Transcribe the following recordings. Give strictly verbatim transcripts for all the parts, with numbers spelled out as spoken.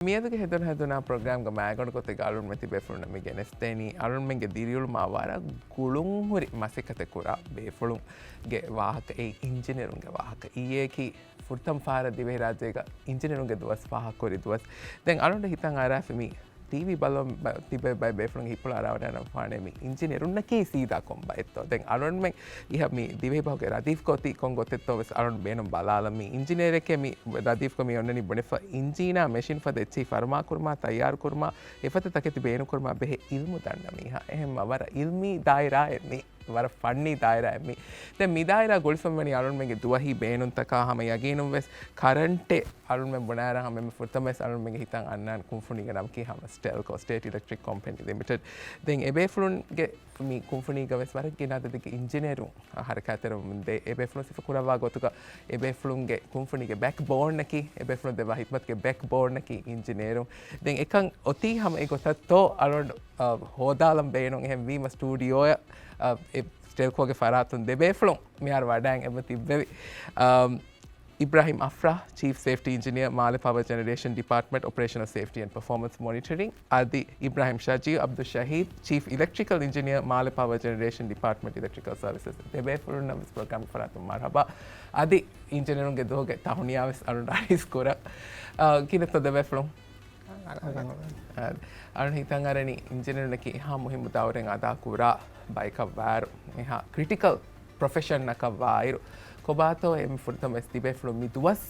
މިއަދުގެ ހެދުނު ހެދުނާ ޕްރޮގްރާމްގެ މައިގަނޑު ގޮތެއްގަ އަޅުންމެން ތިބޭފުޅުންނަށް މި ގެނެސްދޭނީ އަޅުންމެންގެ ދިރިއުޅުމާ ވަރަށް ގުޅުންހުރި މަސައްކަތެއް ކުރާ ބޭފުޅުންގެ ވާހަކަ، އެއީ އިންޖިނިއަރުންގެ ވާހަކަ. އިއްޔެއަކީ ފުރަތަމަ ފަހަރަށް ދިވެހިރާއްޖޭގަ އިންޖިނިއަރުންގެ ދުވަސް ފާހަގަކުރި ދުވަސް. ދެން އަޅުން ހިތަށް އަރާފި މި ޓީވީ ބަލަން ބަ-، ތިބޭ ބައެއް ބޭފުޅުންގެ ހިތްޕުޅަށް އަރާވަޑައިގަންނަވާނެ މި އިންޖިނިއަރުންނަކީ ސީދާ ކޮން ބައެއްތޯ. ދެން އަޅުންމެން އިހަށް މި ދިވެހިބަހުގެ ރަދީފްކޮށް އޮތީ ކޮން ގޮތެއްތޯ ވެސް އަޅުން ބޭނުން ބަލާލަން. މި އިންޖިނިއަރެކޭ މި ރަދީފްކޮށް މި އޮންނަނީ ބުނެފަ އިންޖީނާ މެޝިން ފަދަ އެއްޗެހި ފަރުމާކުރުމާ، ތައްޔާރުކުރުމާ، އެފަދަ ތަކެތި ބޭނުންކުރުމާ ބެހޭ އިލްމު ދަންނަ މީހާ. އެހެންމަ ވަރަށް އިލްމީ ދާއިރާއެއް މީ. ވަރަށް ފަންނީ ދާއިރާއެއް މީ. ދެން މި ދާއިރާ ގުޅިފަ މިވަނީ އަޅުންމެންގެ ދުވަހީ ބޭނުންތަކާ ހަމަ ޔަގީނުން ވެސް ކަރަންޓެއް އަޅުންމެން ބުނާއިރާ ހަމަ އެންމެ ފުރަތަމަ ވެސް އަޅުންމެންގެ ހިތަށް އަންނާނެ ކުންފުނީގެ ނަމަކީ ހަމަ ސްޓެލްކޯ، ސްޓޭޓް އިލެކްޓްރިކް ކޮމްޕެނީ ލިމިޓެޑް. ދެން އެބޭފުޅުންގެ މި ކުންފުނީގަ ވެސް ވަރަށް ގިނަ އަދަދެއްގެ އިންޖިނިއަރުން ހަރަކާތްތެރިވަމުންދޭ. އެބޭފުޅުން ސިފަކުރައްވާ ގޮތުގަ އެބޭފުޅުންގެ ކުންފުނީގެ ބެކްބޯނަކީ، އެބޭފުޅުން ދެއްވާ ހިދްމަތުގެ ބެކްބޯނަކީ އިންޖިނިއަރުން. ދެން އެކަން އޮތީ ހަމަ އެ ގޮތަށްތޯ އަޅުގަނޑު، އަ، ހޯދާލަން ބޭނުން. އެހެންވީމަ ސްޓޫޑިއޯއަށް، އަ، އެ ސްޓެލްކޯގެ ފަރާތުން ދެބޭފުޅުން މިހާރު ވަޑައިގެން އެބަ ތިއްބެވި. އަ، އިބްރާހިމް އަފްރާ، ޗީފް ސޭފްޓީ އިންޖިނިއަރ، މާލެ ޕަވަރ ޖެނެރޭޝަން ޑިޕާޓްމަންޓް، އޮޕަރޭޝަނަލް ސޭފްޓީ އެންޑް ޕަފޯމަންސް މޮނިޓަރިން. އަދި އިބްރާހިމް ޝަޖީވް އަބްދުއްޝަހީދް، ޗީފް އިލެކްޓްރިކަލް އިންޖިނިއަރ، މާލެ ޕަވަރ ޖެނެރޭޝަން ޑިޕާޓްމަންޓް، އިލެކްޓްރިކަލް ސަރވިސަސް. ދެބޭފުޅުންނަށް ވެސް ޕްރޮގްރާމްގެ ފަރާތުން މަރުހަބާ. އަދި އިންޖިނިއަރުންގެ ދުވަހުގެ ތަހުނިޔާ ވެސް އަޅުގަނޑު އަރިސް ކުރަން. އަ، ކިހިނެއްތޯ ދެބޭފުޅުން؟ އަ، އަޅުން ހިތަށް އަރަނީ އިންޖިނިއަރުންނަކީ އެހާ މުހިއްމު ދައުރެއް އަދާ ކުރާ ބަޔަކަށް ވާއިރު، އެހާ ކްރިޓިކަލް ޕްރޮފެޝަންއަކަށް ވާއިރު، ކޮބާތޯ އެންމެ ފުރަތަމަ ވެސް ތިބޭފުޅުން މި ދުވަސް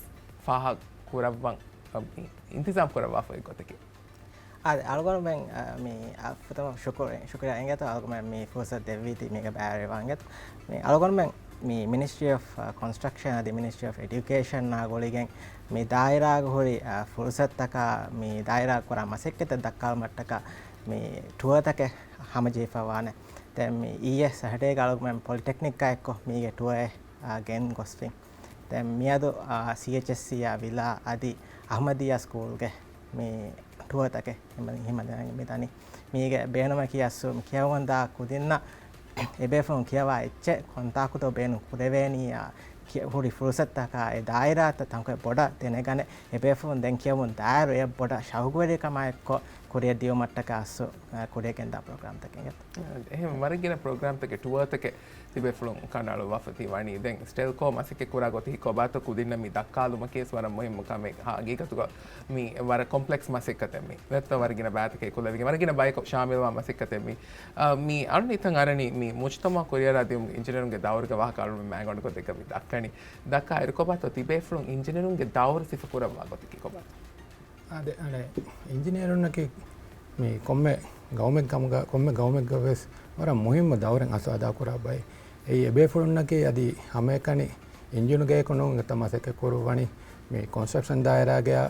ފާހަގަ ކުރައްވަން، އަ، މި އިންތިޒާމް ކުރައްވާފައި ގޮތަކީ؟ އާދެ، އަޅުގަނޑުމެން، އަ، މި، އަ، ފުރަތަމަ ޝުކުރި-، ޝުކުރިއްޔާ އިނގޭތޯ އަޅުގަނޑުމެން މި ފުރުސަތު ދެއްވީތީ މީގަ ބައިވެރިވާން އިނގޭތޯ. މި އަޅުގަނޑުމެން މި މިނިސްޓްރީ އޮފް، އަ، ކޮންސްޓްރަކްޝަން އަދި މިނިސްޓްރީ އޮފް އެޑިއުކޭޝަންއާ ގުޅިގެން މި ދާއިރާގަ ހުރި، އަ، ފުރުސަތުތަކާ މި ދާއިރާ ކުރާ މަސައްކަތެއް ދައްކާލުމަށްޓަކާ މި ޓުއަރތަކެއް ހަމަޖެހިފައިވާނެ. ދެން މި އިއްޔެ ސަޓަޑޭގަ އަޅުގަނޑުމެން ޕޮލިޓެކްނިކްއާ އެއްކޮށް މީގެ ޓުއަރއެއް، އާ، ގެން ގޮސްފިން. ދެން މިއަދު، އާ، ސީއެޗްއެސްސީއާ ވިލާ އަދި އަހުމަދިއްޔާ ސްކޫލްގެ މި ޓުއަރތަކެއް ހިމަ-، ހިމަ-، މި ދަނީ. މީގެ ބޭނުމަކީ އަސްލު މި ކިޔަވަންދާ ކުދިންނަށް އެބޭފުޅުން ކިޔަވާ އެއްޗެއް ކޮންތާކުތޯ ބޭނުން ކުރެވޭނީއާ ކިޔަ-، ހުރި ފުރުސަތުތަކާ އެ ދާއިރާތައް ތަންކޮޅެއް ބޮޑަށް ދެނެގަނެ، އެބޭފުޅުން ދެން ކިޔަވަމުން ދާއިރު އެއަށް ބޮޑަށް ޝައުގުވެރިކަމާ އެއްކޮށް ކުރިއަށް ދިޔުމަށްޓަކާ އަސްލު، އަ، ކުރިއަށް ގެންދާ ޕްރޮގްރާމްތަކެއް. އެހެން ވަރަށް ގިނަ ޕްރޮގްރާމްތަކެއް ޓުއާތަކެއް ތިބޭފުޅުން ކަނޑައަޅުއްވާފަ ތި ވަނީ. ދެން ސްޓެލްކޯ މަސައްކަތް ކުރާ ގޮތަކީ ކޮބާތޯ ކުދިންނަށް މި ދައްކާލުމަކީ ވެސް ވަރަށް މުހިއްމު ކަމެއް. ހަގީގަތުގަ މި ވަރަށް ކޮމްޕްލެކްސް މަސައްކަތެއް މީ. ނެތްތަ ވަރަށް ގިނަ ބައިތަކެއް އެކުލެވިގެން، ވަރަށް ގިނަ ބަޔަކު ޝާމިލްވާ މަސައްކަތެއް މީ. އަ، މި އަޅުން ހިތަށް އަރަނީ މި މުޖުތަމަޢަށް ކުރިއަރާ ދިޔުމުގެ އިންޖިނިއަރުންގެ ދައުރުގެ ވާހަކަ އަޅުން މައިގަނޑު ގޮތެއްގަ މި ދައްކަނީ. ދައްކާއިރު ކޮބާތޯ ތިބޭފުޅުން އިންޖިނިއަރުންގެ ދައުރު ސިފަކުރައްވާ ގޮތަކީ ކޮބާތޯ؟ އާދެ، އަނެއް އިންޖިނިއަރުންނަކީ މި ކޮންމެ ގައުމެއް ކަމުގަ، ކޮންމެ ގައުމެއްގަ ވެސް ވަރަށް މުހިއްމު ދައުރެއް އަސްލު އަދާކުރާ ބައެއް. އެއީ އެބޭފުޅުންނަކީ އަދި ހަމައެކަނި އިންޖިނުގައި ނޫން އެތައް މަސައްކަތް ކުރުއްވަނީ މި ކޮންސްޓްރަކްޝަން ދާއިރާގަޔާ،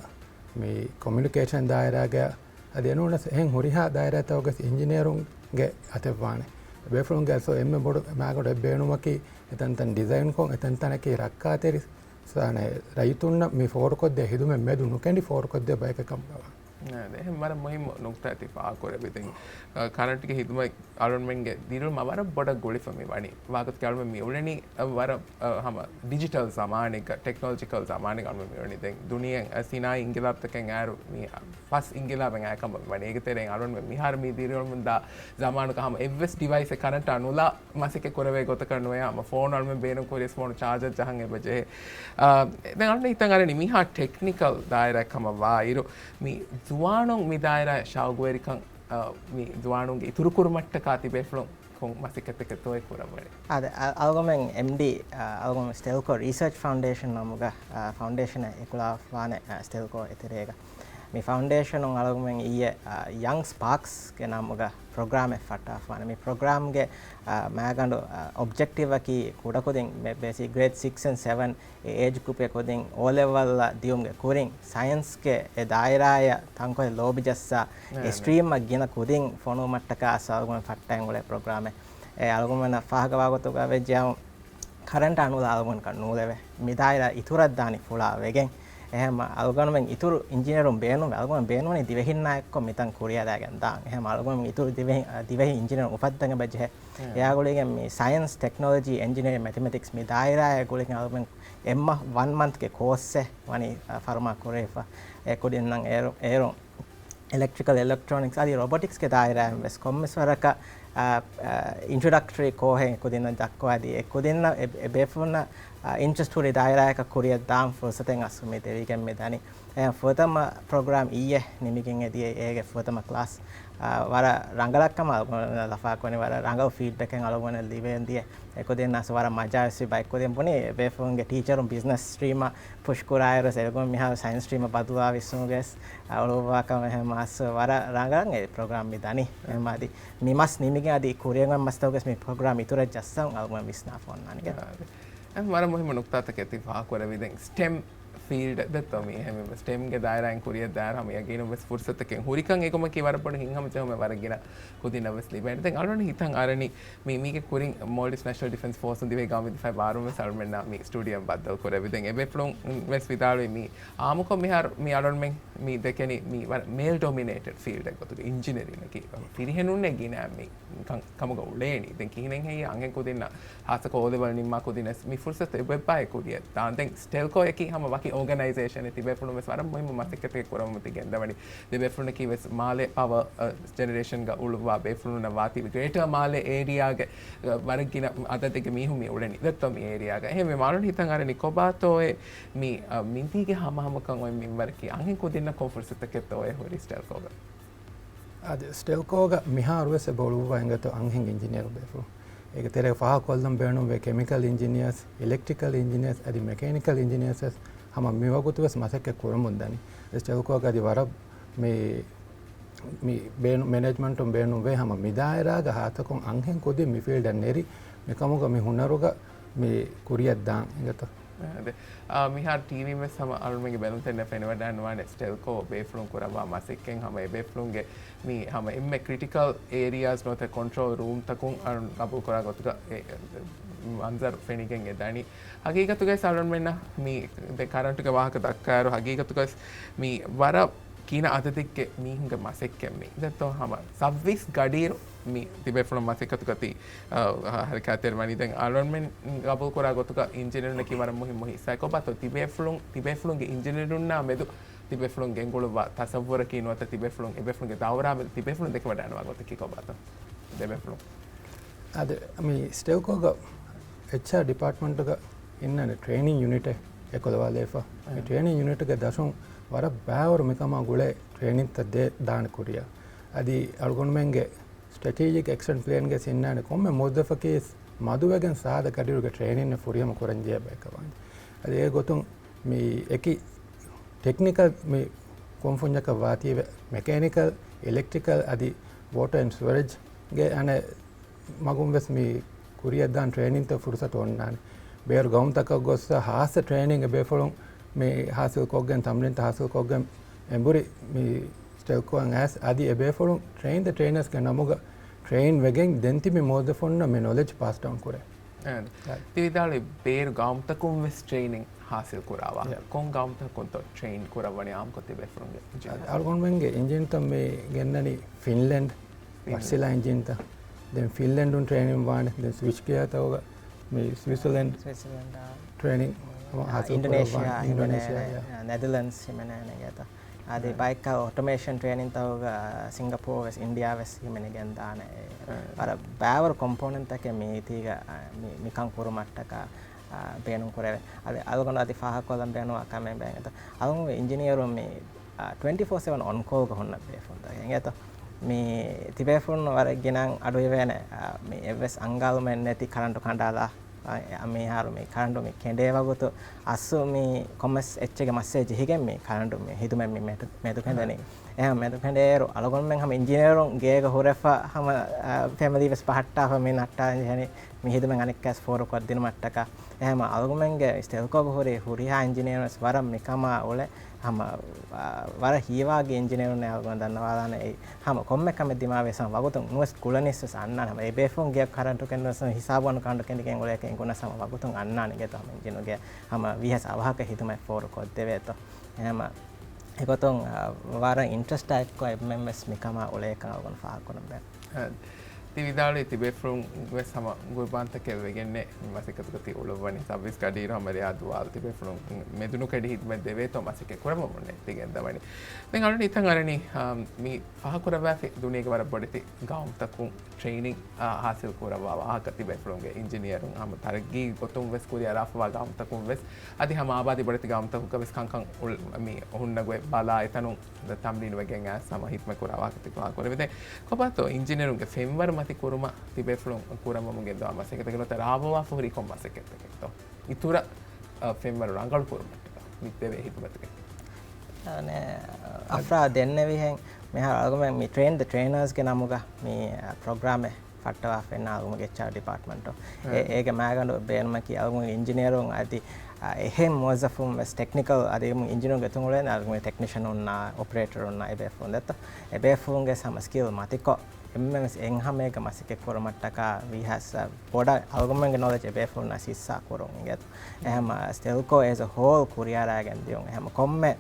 މި ކޮމިއުނިކޭޝަން ދާއިރާގަޔާ، އަދި އެނޫނަސް އެހެން ހުރިހާ ދާއިރާތަކުގަސް އިންޖިނިއަރުންގެ އަތެއްވާނެ. އެބޭފުޅުންގެ އަސްލު އެންމެ ބޮޑު މައިގަނޑު އެއް ބޭނުމަކީ އެތަންތަން ޑިޒައިންކޮށް، އެތަންތަނަކީ ރައްކާތެރި ސާނެ ރައްޔިތުންނަށް މި ފޯރުކޮށްދޭ ހިދުމަތް މެދު ނުކެނޑި ފޯރުކޮށްދޭ ބަޔަކަށް ކަމުގަވާނެ. އާދެ، އެހެން ވަރަށް މުހިއްމު ނުކުތާއެއް ތި ފާހަގަކުރެއްވި. ދެން، އަ، ކަރަންޓްގެ ހިދުމަތް އަޅުންމެންގެ ދިރިއުޅުމަށް ވަރަށް ބޮޑަށް ގުޅިފަ މި ވަނީ. ވާގޮތަކީ އަޅުމެން މި އުޅެނީ، އަ، ވަރަށް، އަ، ހަމަ ޑިޖިޓަލް ޒަމާނެއްގަ، ޓެކްނޮލޮޖިކަލް ޒަމާނެއްގަ އަޅުމެން މި އުޅެނީ. ދެން ދުނިޔެ، އަ، ސިނާއީ އިންގިލާބްތަކެއް އައިރު މި ފަސް އިންގިލާބެއް އައިކަމަށް ވަނީ. އޭގެ ތެރެއިން އަޅުން މިހާރު މި ދިރިއުޅެމުންދާ ޒަމާނުގަ ހަމަ އެއްވެސް ޑިވައިސްއެއް ކަރަންޓާ ނުލާ މަސައްކަތް ކުރެވޭ ގޮތަކަށް ނުވެ، ހަމަ ފޯނު އަޅުމެން ބޭނުން ކުރިޔަސް ފޯނު ޗާޖަށް ޖަހަން އެބަ ޖެހޭ. އާ، ދެން އަޅުން ހިތަށް އަރަނީ މިހާ ޓެކްނިކަލް ދާއިރާއެއް ކަމަށް ވާއިރު، މި ޒުވާނުން މި ދާއިރާއަށް ޝައުގުވެރިކަން، އާ، މި ޒުވާނުންގެ އިތުރުކުރުމަށްޓަކާ ތިބޭފުޅުން ކޮން މަސައްކަތެއްތޯއޭ ކުރައްވަނީ؟ އާދެ، އަ-، އަޅުގަމެން އެމްޑީ، އަ، އަޅުގަމެން ސްޓެލްކޯ ރީސަރޗް ފައުންޑޭޝަން ނަމުގަ، އަ، ފައުންޑޭޝަނެއް އެކުލަވާފާނެ، އަ، ސްޓެލްކޯ އެތެރޭގަ. މި ފައުންޑޭޝަނުން އަޅުގަމެން އިއްޔެ، އަ، ޔަންގް ސްޕާކްސްގެ ނަމުގަ ޕްރޮގްރާމެއް ފައްޓާފާނެ. މި ޕްރޮގްރާމްގެ، އަ، މައިގަނޑު، އަ، އޮބްޖެކްޓިވްއަކީ ކުޑަކުދިން ބޭ-، ބޭސިކް ގްރޭޑް ސިކްސް އެންޑް ސެވަން އެ އޭޖް ގްރޫޕްގެ ކުދިން އޯ ލެވެލްއަށް ދިޔުމުގެ ކުރިން ސައިންސްގެ އެ ދާއިރާއަށް ތަންކޮޅެއް ލޯބި ޖައްސާ، އެ ސްޓްރީމްއަށް ގިނަ ކުދިން ފޮނުވުމަށްޓަކާ އަޅުގަނޑު ފައްޓައިގެން އުޅޭ ޕްރޮގްރާމެއް. އެ އަޅުގަނޑުމެންނަށް ފާހަގަވާ ގޮތުގަ ވެއްޖެއްޔާ ކަރަންޓާ ނުލާ އަޅުގަނޑަކަށް ނޫޅެވޭ. މި ދާއިރާ އިތުރަށް ދާނީ ފުޅާ ވެގެން. އެހެން އަޅުގަނޑުމެން އިތުރު އިންޖިނިއަރުން ބޭނުންވޭ. އަޅުގަނޑު ބޭނުންވަނީ ދިވެހިންނާ އެއްކޮށް މިތަން ކުރިއަރާގެން ދާން. އެހެން އަޅުގަނޑު އިތުރު ދިވެހި، ދިވެހި އިންޖިނިއަރުން އުފައްދަން އެބަޖެހޭ. އެއާ ގުޅިގެން މި ސައިންސް، ޓެކްނޮލޮޖީ، އެންޖިނިއަރިން، މެތެމެޓިކްސް މި ދާއިރާއެއް ގުޅިގެން އަޅުގަނޑު އެއްމަ ވަން މަންތްގެ ކޯސްއެއް ވަނީ، އަ، ފަރުމާ ކުރެވިފަ. އެ ކުދިންނަށް އޭރު، އޭރު އިލެކްޓްރިކަލް، އިލެކްޓްރޯނިކްސް އަދި ރޮބޮޓިކްސްގެ ދާއިރާއިން ވެސް ކޮންމެސް ވަރަކަށް، އާ، އާ، އިންޓްރޮޑަކްޓަރީ ކޯހެއް ކުދިންނަށް ދައްކަވާދީ، އެ ކުދިންނަށް އެ، އެ ބޭފުޅުންނަށް، އާ، އިންޓްރެސްޓް ހުރި ދާއިރާއަކަށް ކުރިއަށް ދާން ފުރުސަތެއް އަސްލު މި ދެވިގެން މި ދަނީ. އެ، ފުރަތަމަ ޕްރޮގްރާމް އިއްޔެ ނިމިގެން އެދިޔަ އޭގެ ފުރަތަމަ ކްލާސް، އާ، ވަރަށް ރަނގަޅަށް ކަމަށް އަޅުގަނޑު ލަފާކުރަނީ، ވަރަށް ރަނގަޅު ފީޑްބެކެއް އަޅުގަނޑަށް ލިބެން ދިޔަ. އެ ކުދިން އަސް ވަރަށް މަޖާވެސް ވި. ބައެއް ކުދިން ބުނީ ބޭފުޅުންގެ ޓީޗަރުން ބިޒްނަސް ސްޓްރީމަށް ޕުޝް ކުރާއިރު އެގޮތް މިހާރު ސައިންސް ސްޓްރީމަށް ބަދަލުވާ ވިސްނުމުގައި އަޅުއްވާ ކަމެއް ހަމަ އަސް ވަރަށް ރަނގަޅަށް އެ ޕްރޮގްރާމް މި ދަނީ. އެހެން އަދި މި މަސް ނިމިގެން އަދި ކުރިއަށް އޮތް މަސްތަކުގަސް މި ޕްރޮގްރާމް އިތުރަށް ޖައްސަން އަޅުގަނޑު ވިސްނާފަ އޮންނާނެ. އާ، އެ ވަރަށް މުހިއްމު ނުކުތާތަކެއް ތި ފާހަގަކުރެއްވި. ދެން ސްޓެމް ފީލްޑް ދެއްތޯ މީ އެހެންވީމަ ސްޓެމްގެ ދާއިރާއިން ކުރިއަށް ދާއިރު ހަމަ ޔަގީނުން ވެސް ފުރުސަތަކެއް ހުރިކަން އެކަމަކީ ވަރަށް ބޮޑު ހިތްހަމަޖެހުމެއް ވަރަށް ގިނަ ކުދިންނަށް ވެސް ލިބޭނެ. ދެން އަޅުގަނޑު ހިތަށް އަރަނީ މީ، މީގެ ކުރިން މޯލްޑިވްސް ނޭޝަނަލް ޑިފެންސް ފޯސުން ދިވެހި ގައުމީ ދިފާއި ބާރުވުން ވެސް އަޅުމެންނާ މި ސްޓޫޑިއޯއިން ބައްދަލު ކުރެއްވި. ދެން އެބޭފުޅުން ވެސް ވިދާޅުވި މީ އާއްމުކޮށް މިހާރު މި އަޅުމެން މި ދެކެނީ މީ ވަރަށް މޭލް ޑޮމިނޭޓެޑް ފީލްޑެއް ގޮތުގަ އިންޖިނިއަރިންއަކީ ފިރިހެނުންނޭ ގިނަ މި ކަން، ކަމުގަ އުޅޭނީ. ދެން ކިހިނެއް ހެއްޔޭ އަންހެން ކުދިންނަށް ހާއްސަކޮށް އޯލެވެލް ނިންމާ ކުދިންނަސް މި ފުރުސަތު އެބައެއްބާއޭ ކުރިއަށް ދާން. ދެން ސްޓެލްކޯއަކީ ހަމަ ވަކި އޯގަނައިޒޭޝަނެއް ތިބޭފުޅުން ވެސް ވަރަށް މުހިއްމު މަސައްކަތެއް ކުރަމުން ތި ގެންދަވަނީ. ދެބޭފުޅުންނަކީ ވެސް މާލެ ޕަވަ، އަ، ޖެނެރޭޝަންގަ އުޅުއްވާ ބޭފުޅުންނަށް ވާތީ ގްރޭޓަރ މާލެ އޭރިއާގެ، އަ، ވަރަށް ގިނަ އަދަދެއްގެ މީހުން މި އުޅެނީ ދެއްތޯ މި އޭރިއާގަ. އެހެންވެ މާލުން ހިތަށް އަރަނީ ކޮބާތޯއޭ މި، އަ، މިދީގެ ހަމަހަމަކަން އޮތް މިންވަރަކީ އަންހެން ކުދިންނަށް ކޮން ފުރުސަތަކެއްތޯއޭ ހުރީ ސްޓެލްކޯގަ. އަދި ސްޓެލްކޯގަ މިހާރުވެސް އެބަ އުޅުއްވާ އިނގޭތޯ އަންހެން އިންޖިނިއަރު ބޭފުޅުން. އޭގެ ތެރޭ ފާހަގަކޮށްލަން ބޭނުންވޭ ކެމިކަލް އިންޖިނިއަރސް، އިލެކްޓްރިކަލް އިންޖިނިއަރސް އަދި މެކޭނިކަލް އިންޖިނިއަރސް ވެސް ހަމަ މިވަގުތު ވެސް މަސައްކަތް ކުރަމުން ދަނީ. ސްޓެލްކޯގަ އަދި ވަރަށް މި، މި ބޭނު-، މެނޭޖްމަންޓުން ބޭނުންވޭ ހަމަ މިދާއިރާގަ ހާއްސަކޮށް އަންހެން ކުދިން މި ފީލްޑަށް ނެރި މިކަމުގަ މި ހުނަރުގަ މި ކުރިއަށް ދާން އިނގޭތޯ. އާ، އާ، މިހާރު ޓީވީން ވެސް ހަމަ އަޅުމެންގެ ބެލުންތެރިންނަށް ފެނިވަޑައިނުވާނެ ސްޓެލްކޯ ބޭފުޅުން ކުރައްވާ މަސައްކަތް ހަމަ އެބޭފުޅުންގެ މި ހަމަ އެންމެ ކްރިޓިކަލް އޭރިއާސް ނުވަތަ ކޮންޓްރޯލް ރޫމްތަކުން އަޅުން ގަބޫލުކުރާ ގޮތުގަ އެ މަންޒަރު ފެނިގެން އެ ދަނީ. ހަގީގަތުގައި އަޅުންމެންނަށް މި ދެ ކަރަންޓުގެ ވާހަކަ ދައްކާއިރު ހަގީގަތުގައި މި ވަރަށް ގިނަ އަދަދެއްގެ މީހުންގެ މަސައްކަތް މި ދެއްތޯ ހަމަ ސައްވީސް ގަޑިއިރު މި ތިބޭފުޅުން މަސައްކަތުގަތީ، އަ، ހަރަކާތްތެރިވަނީ. ދެން އަޅުންމެން ގަބޫލުކުރާ ގޮތުގަ އިންޖިނިއަރުންނަކީ ވަރަށް މުހިއްމު ހިއްސާއެއް. ކޮބާތޯ ތިބޭފުޅުން، ތިބޭފުޅުންގެ އިންޖިނިއަރުންނާ މެދު ތިބޭފުޅުން ގެންގުޅުއްވާ ތަސައްވުރަކީ ނުވަތަ ތިބޭފުޅުން އެބޭފުޅުންގެ ދައުރާ މެދު ތިބޭފުޅުން ދެކިވަޑައިނުވާ ގޮތަކީ ކޮބާތޯ؟ ދެބޭފުޅުން. އަދި މި ސްޓެލްކޯގަ އެޗްއާރް ޑިޕާޓްމަންޓުގަ އިންނާނެ ޓްރޭނިން ޔުނިޓެއް އެކުލަވާލައިފަ. މި އަ. ޓްރޭނިން ޔުނިޓްގެ ދަށުން ވަރަށް ބައިވަރު މިކަމާ ގުޅޭ ޓްރޭނިންތައް ދޭ، ދާނެ ކުރިއަށް. އަދި އަޅުގަނޑުމެންގެ ސްޓްރެޓީޖިކް އެކްޝަން ޕްލޭންގެ އިންނާނެ ކޮންމެ މުވައްޒަފަކީ މަދުވެގެން ސާދަ ގަޑިއިރުގެ ޓްރޭނިން ފުރިހަމަ ކުރަންޖެހޭ ބަޔަކަށް ވާންޖެ. އަދި އެ ގޮތުން މި އެކި ޓެކްނިކަލް މި ކުންފުންޏަކަށް ވާތީވެ، މެކޭނިކަލް، އިލެކްޓްރިކަލް އަދި ވޯޓަ އިން ސިވަރޭޖްގެ އަނެއް މަގުން ވެސް މި ކުރިއަށްދާން ޓްރޭނިންތައް ފުރުސަތު އޮންނާނެ. ބޭރު ގައުމުތަކަށް ގޮއްސަ ހާއްސަ ޓްރޭނިން އެބޭފުޅުން މި ހާސިލް ކޮށްގެން، ތަމްރީންތައް ހާސިލް ކޮށްގެން އެނބުރި މި ސްޓެލްކޯއަށް އައިސް އަދި އެބޭފުޅުން ޓްރެއިން ދަ ޓްރެއިނަރސްގެ ނަމުގަ ޓްރެއިން ވެގެން ދެން ތިބި މުވައްޒަފުންނަށް މި ނޮލެޖް ޕާސް ޑައުން ކުރޭ. އެ، އާ. ތި ވިދާޅުވި ބޭރު ގައުމުތަކުން ވެސް ޓްރެއިނިން ހާސިލް ކުރާވާ. އެ. ކޮން ގައުމުތަކުންތޯ ޓްރެއިން ކުރައްވަނީ އާއްމުކޮށް ތިބޭފުޅުންގެ އިންޖިން؟ އަ، އަޅުގަނޑުމެންގެ އިންޖިންތައް މި ގެންނަނީ ފިންލެންޑް، ފިންލެންޑް. ވައްސިލާ އިންޖިންތައް. ދެން ފިންލެންޑުން ޓްރެއިނިން ވާނެ. ދެން ސްވިޗް ގިއާތަކުގަ މި ސްވިސްޒަލެންޑް ސްވިސްޒަލެންޑާ. ޓްރެއިނިން ހަމަ އާ، ހާސިލް އިންޑޮނޭޝިއާ، ކުރައްވާ. ހިމެނޭ، އިންޑޮނޭޝިއާ، އާ. ނެދަލެންޑްސް ހިމެނޭނެ ގޭތަ. އަދި އާ. ބައެއްކަ އޮޓޮމޭޝަން ޓްރެއިނިންތަކުގަ ސިންގަޕޯ ވެސް، އިންޑިއާ ވެސް ހިމެނިގެން ދާނެ. އާ. ވަރަށް ބައިވަރު ކޮމްޕޯނެންޓްތަކެއް މީތީގަ، އާ، މި، މިކަން ކުރުމަށްޓަކާ، އާ، ބޭނުން ކުރެވޭ. އަދި އަޅުގަނޑު އަދި ފާހަގަކޮށްލަން ބޭނުންވާ ކަމެއް ބޭން އެތަ. އަޅުގަނޑު އިންޖިނިއަރުން މި، އާ، ޓްވެންޓީ ފޯ ސެވަން އޮން ކޯލްގަ ހުންނަ ބޭފުޅުންތަކެއް އިނގޭތަ. މި ތިބޭފުޅުން ވަރަށް ގިނައިން އަޑުއިވޭނެ، އާ، މި އެއްވެސް އަންގާލުމެއް ނެތި ކަރަންޓު ކަނޑާލާ އަ، އެ، މިހާރު މި ކަރަންޓު މި ކެނޑޭ ވަގުތު އަސްލު މި ކޮންމެސް އެއްޗެއްގެ މައްސަލަ ޖެހިގެން މި ކަރަންޓު މި މެދު-، މެދުކެނދެނީ. އެހެން މެދުކެނޑޭއިރު އަޅުގަނޑުމެން ހަމަ އިންޖިނިއަރުން ގޭގަ ހުރެފަ ހަމަ، އަ، ފެމިލީ ވެސް ބަހައްޓާފަ މި ނައްޓާ ޖެހެނީ. މި ހިދުމަތް އަނެއްކާސް ފޯރުކޮށްދިނުމަށްޓަކާ. އެހެން އަޅުގަނޑުމެންގެ ސްޓެލްކޯގަ ހުރި ހުރިހާ އިންޖިނިއަރުން ވެސް ވަރަށް މިކަމާ އުޅެ ހަމަ، އާ، ވަރަށް ހީވާގި އިންޖިނިއަރުންނޭ އަޅުގަނޑު ދަންނަވާލާނެ. އެ، ހަމަ ކޮންމެ ކަމެއް ދިމާވެސް ހަމަ ވަގުތުން ނުވެސް ކުޅަނިސް ވެސް އަންނާނެ. ހަމަ އެބޭފުޅުން ގެއަށް ކަރަންޓު ކެނޑުނަސް ހިސާބު ކަނޑު ކެނޑިގެން އުޅޭކަން އެނގުނަސް ހަމަ ވަގުތުން އަންނާނެ އިނގޭތޯ ހަމަ އިންޖިނުގެ ހަމަ ވީހާވެސް އަވަހަކަށް ހިދުމަތް ފޯރު ކޮށްދެވޭތޯ. އެހެމަ އެގޮތުން، އާ، ވަރަށް އިންޓްރެސްޓާ އެއްކޮށް އެންމެން ވެސް މިކަމާ އުޅޭކަން އަޅުގަނޑު ފާހަގަކުރަން ބޭނުން. އަ، ތި ވިދާޅުވި ތިބޭފުޅުން ވެސް ހަމަ ގުރުބާންތަކެއް ވެގެންނޭ މި މަސައްކަތުގަ ތި އުޅުއްވަނީ. ސައުވީސް ގަޑިއިރު ހަމަ ރެޔާ ދުވާލު ތިބޭފުޅުން މެދުނުކެނޑި ހިދުމަތް ދެވޭތޯ މަސައްކަތް ކުރައްވަމުންނޭ ތި ގެންދަވަނީ. ދެން އަޅުގަނޑު ހިތަށް އަރަނީ، އާ، މި ފާހަގަކުރައްވާފައި ދުނިޔޭގެ ވަރަށް ބޮޑެތި ގައުމުތަކުން ޓްރެއިނިން، އާ، ހާސިލް ކުރައްވާ ވާހަކަ ތިބޭފުޅުންގެ އިންޖިނިއަރުން ހަމަ ތަރައްގީ ގޮތުން ވެސް ކުރިއަރާފަވާ ގައުމުތަކުން ވެސް އަދި ހަމަ އާބާދީ ބޮޑެތި ގައުމުތަކުގަ ވެސް ކަންކަން އުޅ-، މި ހުންނަ ގޮތް ބަލާ އެތަނުން ތަމްރީނު ވެގެން އައިސް ހަމަ ހިދުމަތް ކުރާ ވާހަކަ ތި ފާހަގަކުރެވި. ދެން ކޮބާތޯ އިންޖިނިއަރުންގެ ފެންވަރު މަތި ކުރުމަށް ތިބޭފުޅުން ކުރަމުން ގެންދަވާ މަސައްކަތެއް ނުވަތަ ރާވަވާފަ ހުރީ ކޮން މަސައްކަތްތަކެއްތޯ؟ އިތުރަށް، އަ، ފެންވަރު ރަނގަޅު ކުރުމަށްޓަކާ މި ދެވޭ ހިދުމަތުގެ. އަނެ، އަފްރާ ދެންނެވިހެން މިހާރު އަޅުގަނޑުމެން މި ޓްރެއިން ދަ ޓްރެއިނާސްގެ ނަމުގަ މި، އަ، ޕްރޮގްރާމެއް ފައްޓަވާފައިންނާ އަޅުގަނޑުގެ އެޗްއާރް ޑިޕާޓްމަންޓު. އެ، އޭގެ މައިގަނޑު ބޭނުމަކީ އަޅުގަނޑު އިންޖިނިއަރުން އަދި، އަ، އެހެން މުވައްޒަފުން ވެސް ޓެކްނިކަލް އަދި އިންޖިނުގެ ތުން އުޅޭނެ އަޅުގަނޑު ޓެކްނިޝަނުންނާ އޮޕަރޭޓަރުންނާ އެބޭފުޅުން ދެއްތޯ. އެބޭފުޅުންގެ ހަމަ ސްކިލް މަތިކޮށް އެންމެން ވެސް އެއްހަމައެއްގެ މަސައްކަތް ކުރުމަށްޓަކާ ވީހާވެސް ބޮޑަށް އަޅުގަނޑުމެންގެ ނޮލެޖް އެބޭފުޅުންނަށް ހިއްސާ ކުރުން އިނގޭތޯ. އެހެމަ ސްޓެލްކޯ އޭޒް އަ ހޯލް ކުރިއަރާގެން ދިޔުން. އެހެމަ ކޮންމެ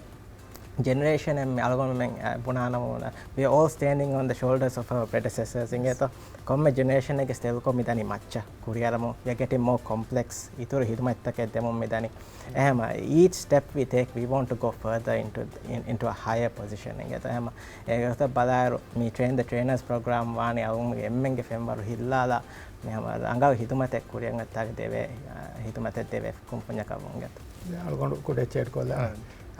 ޖެނެރޭޝަނެއް މި އަޅުގަނޑުމެން، އަ، ބުނާނަމޫނަ، we are all standing on the shoulders of our predecessors އިނގޭތޯ. ކޮންމެ ޖެނެރޭޝަނެއްގެ ސްޓެލްކޯ މިދަނީ މައްޗަށް ކުރިއަރަމުން. We are getting more complex. އިތުރު ހިދުމަތްތަކެއް ދެމުން މިދަނީ. އެހެމަ each step we take, we want to go further into, in, into a higher position އިނގޭތޯ. އެހެމަ އޭގެ ގޮތަށް ބަލާއިރު މި ޓްރެއިން ދަ ޓްރެއިނާސް ޕްރޮގްރާމް ވާނީ އަޅުގަނޑުމެންގެ އެންމެންގެ ފެންވަރު ހިއްލާލާ މި ހަމަ ރަނގަޅު ހިދުމަތެއް ކުރިއަށް ދެވޭ، އަ، ހިދުމަތެއް ދެވޭ ކުންފުންޏަކަށް ވުން އިނގޭތޯ. އަޅުގަނޑު ކުޑަ އެއްޗެއް އެޑް ކޮށްލާ.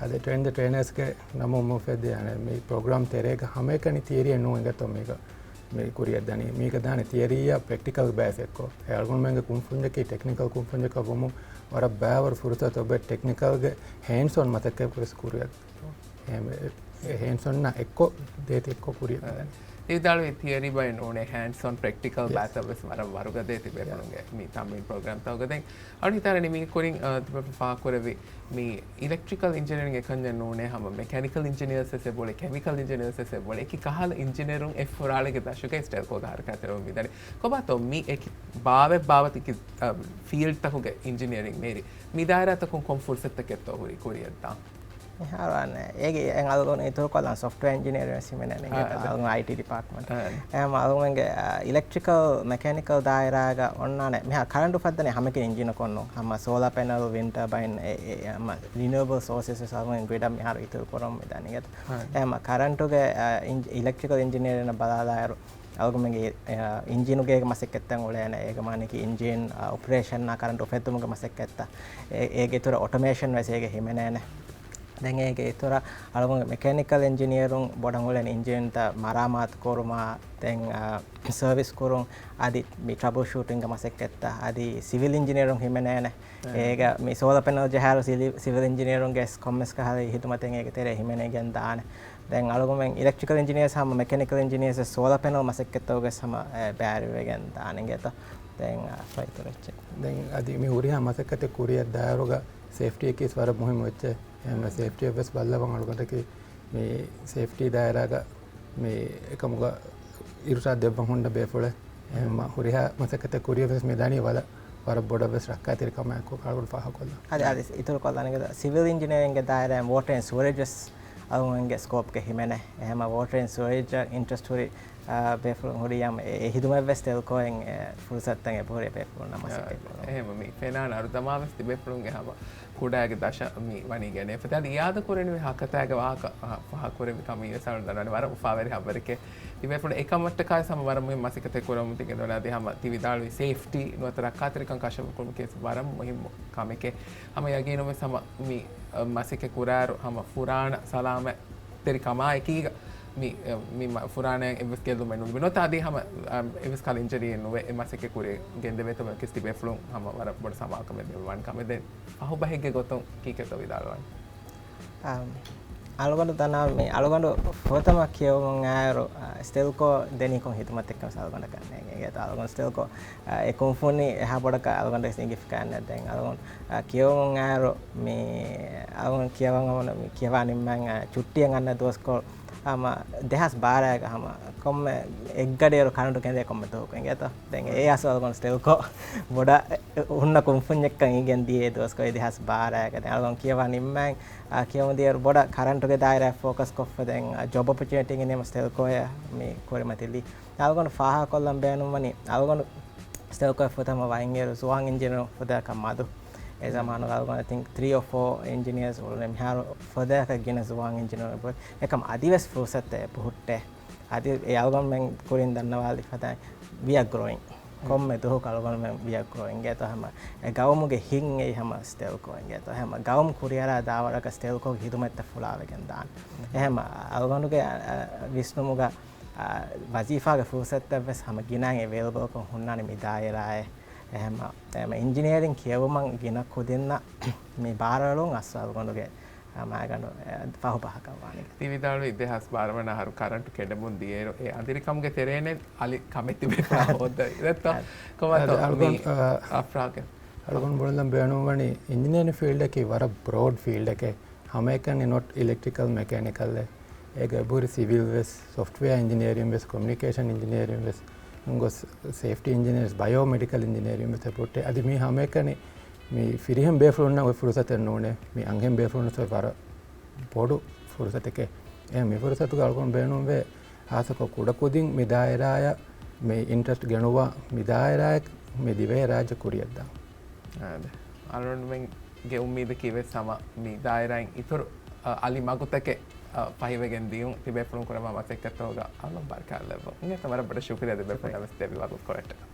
އަދި ޓްރެއިން ދަ ޓްރެއިނާސްގެ ނަމުން އުފެއްދި އަނެއް މި ޕްރޮގްރާމް ތެރޭގަ ހަމައެކަނި ތިއަރީއެއް ނޫން އިނގޭތޯ މީގަ މި ކުރިއަށް ދަނީ. މީގަ ދާނެ ތިއަރީއާ ޕްރެކްޓިކަލް ބައިސް އެއްކޮށް. އެ އަޅުގަނޑުމެންގެ ކުންފުންޏަކީ ޓެކްނިކަލް ކުންފުންޏަކަށް ވުމުން ވަރަށް ބައިވަރު ފުރުސަތު އޮބެ ޓެކްނިކަލްގެ ހޭންޑްސް އޮން މަސައްކަތް ވެސް ކުރިއަށް. އެ، އެ ހޭންޑްސް އޮންނާ އެއްކޮށް ދޭތި އެއްކޮށް ކުރިއަށް ދަނީ. ތިވިދާޅުވި ތިއަރީ ބައެއް ނޫނޭ ހޭންޑްސް އޮން ޕްރެކްޓިކަލް ބައިތައް ވެސް ވަރަށް ވަރުގަދަ ތިބޭފުޅުންގެ މި ތަމްރީން ޕްރޮގްރާމްތަކުގަ. ދެން އަޅު ހިތާރަނި މީގެ ކުރިން، އަ، ތިބޭފުޅުން ފާހަގަކުރެއްވި މި އިލެކްޓްރިކަލް އިންޖިނިއަރިން އެކަންޏެއް ނޫނޭ ހަމަ މެކެނިކަލް އިންޖިނިއަރސް ވެސް އެބައުޅޭ، ކެމިކަލް އިންޖިނިއަރސް ވެސް އެބައުޅޭ. އެކި ކަހަލަ އިންޖިނިއަރުން އެއްފުރާޅެއްގެ ދަށުގައި ސްޓެލްކޯގަ ހަރަކާތްތެރިވަމުން މިދަނީ. ކޮބާތޯ މި އެކި ބާވަތް ބާވަތަކީ، އަ، ފީލްޑްތަކުގެ އިންޖިނިއަރިން މޭރި މި ދާއިރާތަކުން ކޮން ފުރުސަތުތަކެއްތޯ ހުރީ ކުރިއަށްދާން؟ މިހާރު އަންނަ އޭގެ އެން އަޅުގަނޑު އިތުރުކޮށްލަން ސޮފްޓްވެއާ އިންޖިނިއަރ ވެސް ހިމެނޭ އާ، އަދަ. އަޅުގަނޑު އައިޓީ ޑިޕާޓްމަންޓް. އާ. އެހެމަ އަޅުގަނޑުގެ، އާ، އިލެކްޓްރިކަލް މެކެނިކަލް ދާއިރާގަ އޮންނާނެ މިހާރު ކަރަންޓު އުފައްދަނީ ހަމައެކަނި އިންޖިނަކުން ނޫން. ހަމަ ސޯލާ ޕެނަލް، ވިންޑް ޓަރބައިން، އެ، އެ، އެ، ހަމަ ރިނިއުއަބަލް ސޯސެސް ވެސް އަޅުގަނޑު ގްރިޑަށް މިހާރު އިތުރު ކުރަމުން މިދަނީ. އާ. އެހެމަ ކަރަންޓުގެ، އާ، އިން-، އިލެކްޓްރިކަލް އިންޖިނިއަރުންނަށް ބަލާލާއިރު އަޅުގަނޑުމެންގެ، އެ، އިންޖީނުގެ މަސައްކަތްތައް އުޅޭނެ. އޭގެ މާނައަކީ އިންޖީން، އަ، އޮޕަރޭޝަންއާ ކަރަންޓު އުފެއްދުމުގެ މަސައްކަތްތައް. އެ، އޭގެ އިތުރަށް އޮޓޮމޭޝަން ވެސް އޭގެ ހިމެނޭނެ. ދެން އޭގެ އިތުރަށް އަޅުގަނޑު މެކެނިކަލް އިންޖިނިއަރުން ބޮޑަށް އުޅޭނެ އިންޖީންތައް މަރާމާތު ކުރުމާ، ދެން، އަ، ސަރވިސް ކުރުން، އަދި މި ޓްރަބަލް ޝޫޓިންގ މަސައްކަތްތައް، އަދި ސިވިލް އިންޖިނިއަރުން ހިމެނޭނެ. އޭގަ މި ސޯލާ ޕެނަލް ޖަހާއިރު ސިލި-، ސިވިލް އިންޖިނިއަރުންގެ ކޮންމެސް ކަހަލަ ހިދުމަތެއް އޭގެ ތެރޭ ހިމެނިގެން ދާނެ. ދެން އަޅުގަނޑުމެން އިލެކްޓްރިކަލް އިންޖިނިއަރސް ހަމަ މެކެނިކަލް އިންޖިނިއަރސް ސޯލާ ޕެނަލް މަސައްކަތްތަކުގެ ހަމަ، އެ، ބައިވެރިވެގެން ދާނެ އިނގޭތޯ. ދެން، އަ، ފައިތުރެއްޗެއް. ދެން އަދި މި ހުރިހާ މަސައްކަތެއް ކުރިއަށް ދާއިރުގަ ސޭފްޓީއަކީ ވަރަށް މުހިއްމު އެއްޗެއް. އެހެން ސޭފްޓީއަށް ވެސް ބައްލަވަން އަޅުގަނޑަކީ މި ސޭފްޓީ ދާއިރާގަ މި އެކަމުގަ އިރުޝާދް ދެއްވަން ހުންނަ ބޭފުޅެއް. އެހެން ހުރިހާ މަސައްކަތެއް ކުރިޔަށް ވެސް މި ދަނީ ވަރަށް، ވަރަށް ބޮޑަށް ވެސް ރައްކާތެރިކަމާއެކު އަޅުގަނޑު ފާހަގަކޮށްލަން. އަދި، އަދި އިތުރު ކޮށްލަން ސިވިލް އިންޖިނިއަރިންގެ ދާއިރާއިން ވޯޓަރ އެންޑް ސުވަރެޖް ވެސް އަޅުގަނޑުގެ ސްކޯޕްގަ ހިމެނޭ. އެހެން ވޯޓަރ އެންޑް ސުވަރެޖް އިންޓްރެސްޓް ހުރި، އާ، ބޭފުޅުން ހުރިޔާ އެ، އެ ހިދުމަތް ވެސް ތެލްކޯއިން އެ ފުރުސަތުތައް އެބަހުރި ބޭފުޅުންނަށް މަސައްކަތް ކުރުން. އެހެން މި ފެނާން އަރުދަމާ ވެސް ތިބޭފުޅުންގެ ހަމަ ކުޑައިގެ ދަށަށް މި ވަނީ ގެނެފަ. އަދި އިއާދަ ކުރެނިވި ހަކަތާގެ ވާހަކަ ފާހަގަކުރެވި ކަމަށް ވެސް އަޅުގަނޑު ދަންނަވަނީ ވަރަށް އުފާވެރި ހަބަރެކޭ. ތިބޭފުޅުން އެކަމަށްޓަކާ ވެސް ހަމަ ވަރަށް މުހިންމު މަސައްކަތެއް ކުރަމުން ތި ގެންދަވަނީ. އަދި ހަމަ ތި ވިދާޅުވި ސޭފްޓީ ނުވަތަ ރައްކާތެރިކަން ކަށަވަރުކުރުމަކީ ވެސް ވަރަށް މުހިންމު ކަމެކޭ. ހަމަ ޔަގީނުން ވެސް ހަމަ މި، އަ، މަސައްކަތް ކުރާއިރު ހަމަ ފުރާނަ ސަލާމަތް ތެރިކަމާ އެކީގަ މި، މި މަ-، ފުރާނައަށް އެއްވެސް ގެއްލުމެއް ނުލިބި ނުވަތަ އަދި ހަމަ، އަ، އެއްވެސް ކަހަލަ އިންޖަރީއެއް ނުވެ އެ މަސައްކަތް ކުރި ގެންދެވޭތޯ މަސައްކަތް ތިބޭފުޅުން ހަމަ ވަރަށް ބޮޑު ސަމާލުކަމެއް ދެއްވާނެ ކަމެއް. ދެން ފަހު ބަހެއްގެ ގޮތުން ކީކޭތޯ ވިދާޅުވާނެ؟ އަ، އަޅުގަނޑު ދަނާ މި އަޅުގަނޑު ފުރަތަމަ ކިޔެވުމުން އައިރު، އާ، ސްޓެލްކޯ ދެނީ ކޮން ހިދުމަތެއްކަން އަޅުގަނޑަކަށް ނޭނގޭ. އެގޭތޯ އަޅުގަނޑު ސްޓެލްކޯ، އާ، އެ ކުންފުނި އެހާ ބޮޑަކަށް އަޅުގަނޑަށް އިނގިފިކާނެ. ދެން އަޅުގަނޑު، އާ، ކިޔެވުމުން އައިރު މި އަޅުގަނޑު ކިޔަވަން އަމުނަ މި ކިޔަވާ ނިންމަން، އާ، ޗުއްޓިއަށް އަންނަ ދުވަސްކޮޅު ހަމަ ދެހާސް ބާރައިގަ ހަމަ ކޮންމެ އެއްގަޑިއިރު ކަރަންޓު ކެނދޭ ކޮންމެ ދުވަހަކު އިނގޭތޯ. ދެން އެ އަސް އަޅުގަނޑު ސްޓެލްކޯ ބޮޑަށް ހުންނަ ކުންފުންޏެއްކަން އިނގެން ދިޔަ އެ ދުވަސްކޮޅު ދެހާސް ބާރައިގަ. ދެން އަޅުގަނޑު ކިޔަވާ ނިންމަން، އާ، ކިޔަމުން ދިޔައިރު ބޮޑަށް ކަރަންޓުގެ ދާއިރާ ފޯކަސް ކޮށްފަ ދެން، އާ، ޖޮބް އޮޕޮޗުނިޓީ ގެންނީމަ ސްޓެލްކޯއަށް މި ކުރިމަތިލީ. އަޅުގަނޑު ފާހަގަކޮށްލަން ބޭނުންވަނީ، އަޅުގަނޑު ސްޓެލްކޯއަށް ފުރަތަމަ ވައިން އޭރު ޒުވާން އިންޖިނިއަރުން ފުދައަކަށް މަދު. އެ ޒަމާނުގަ އަޅުގަނޑު ތިން ތްރީ އޯ ފޯ އިންޖިނިއަރސް އުޅުނެ. މިހާރު ފުދައަކަށް ގިނަ ޒުވާން އިންޖިނިއަރުން އެބަ އޮތް. އެކަމް އަދިވެސް ފުރުސަތެއް އެބަހުއްޓޭ. އަދި އެ އަޅުގަނޑުމެން ކުރިން ދަންނަވާލި ފަދައިން، we are growing. ކޮންމެ ދުވަހަކު އަޅުގަނޑުމެން we are growing އިނގޭތޯ ހަމަ އެ ގައުމުގެ ހިތް އެއީ ހަމަ ސްޓެލްކޯ އިނގޭތޯ ހަމަ ގައުމު ކުރިއަރާ ދާވަރަކަށް ސްޓެލްކޯގެ ހިދުމަތްތައް ފުޅާވެގެން ދާން. އެހެމަ އަޅުގަނޑުގެ، އަ، އަ، ވިސްނުމުގަ، އަ، ވަޒީފާގެ ފުރުސަތުތައް ވެސް ހަމަ ގިނައިން އެވޭލަބަލްކޮށް ހުންނާނެ މި ދާއިރާއެއް. އެހެމަ، އެހެމަ އިންޖިނިއަރިން ކިޔެވުމަށް ގިނަ ކުދިންނަށް މި ބާރަލުން އަސް އަޅުގަނޑުގެ މާގަނޑު، އެ، ފަހު ބަހަކަށް ވާނެ. ތި ވިދާޅުވި ދެހާސް ބާރަ ވަނަ އަހަރު ކަރަންޓު ކެނޑެމުން ދިޔައިރު، އެ އަނދިރިކަމުގެ ތެރޭނެ އަލި ކަމެއް ތިބެފަ ހޯދައި. ދެއްތަ؟ ކޮމަތޯ އަދި އަޅުގަނޑު، މި އަ، އަފްރާގެ. އަޅުގަނޑު ބުނެލަން ބޭނުންވަނީ އިންޖިނިއަރިން ފީލްޑަކީ ވަރަށް ބްރޯޑް ފީލްޑެކޭ. ހަމައެކަނި ނޮޓް އިލެކްޓްރިކަލް މެކޭނިކަލް. އޭގަ އެބަހުރި ސިވިލް ވެސް، ސޮފްޓްވެއާ އިންޖިނިއަރިން ވެސް، ކޮމިއުނިކޭޝަން އިންޖިނިއަރިން ވެސް، ގޮސް ސޭފްޓީ އިންޖިނިއަރސް، ބަޔޯމެޑިކަލް އިންޖިނިއަރިން ވެސް އެބަހުއްޓޭ. އަދި މީ ހަމައެކަނި މި ފިރިހެން ބޭފުޅުންނަށް އޮތް ފުރުސަތެއް ނޫނޭ. މި އަންހެން ބޭފުޅުންނަށް އޮތް ވަރަށް ބޮޑު ފުރުސަތެކޭ. އެ މި ފުރުސަތުގަ އަޅުގަނޑު ބޭނުންވޭ ހާއްސަކޮށް ކުޑަކުދިން މި ދާއިރާއަށް މި އިންޓްރެސްޓް ގެނުވާ މި ދާއިރާއަށް މި ދިވެހި ރާއްޖެ ކުރިއަށްދާން. އާދެ. އަޅުގަނޑުމެންގެ އުއްމީދަކީ ވެސް ހަމަ މި ދާއިރާއިން އިތުރު، އަ، އަލި މަގުތަކެއް، އަ، ފަހިވެގެން ދިޔުން ތިބޭފުޅުން ކުރައްވާ މަސައްކަތްތަކުގަ އަޅުގަނޑު ބަރަކާތް ލެއްވުން. އިނގޭތަ ވަރަށް ބޮޑަށް ޝުކުރިއްޔާ ދެބޭފުޅުންނަށް ވެސް ދެއްވި ވަގުތުކޮޅަށްޓަކާ.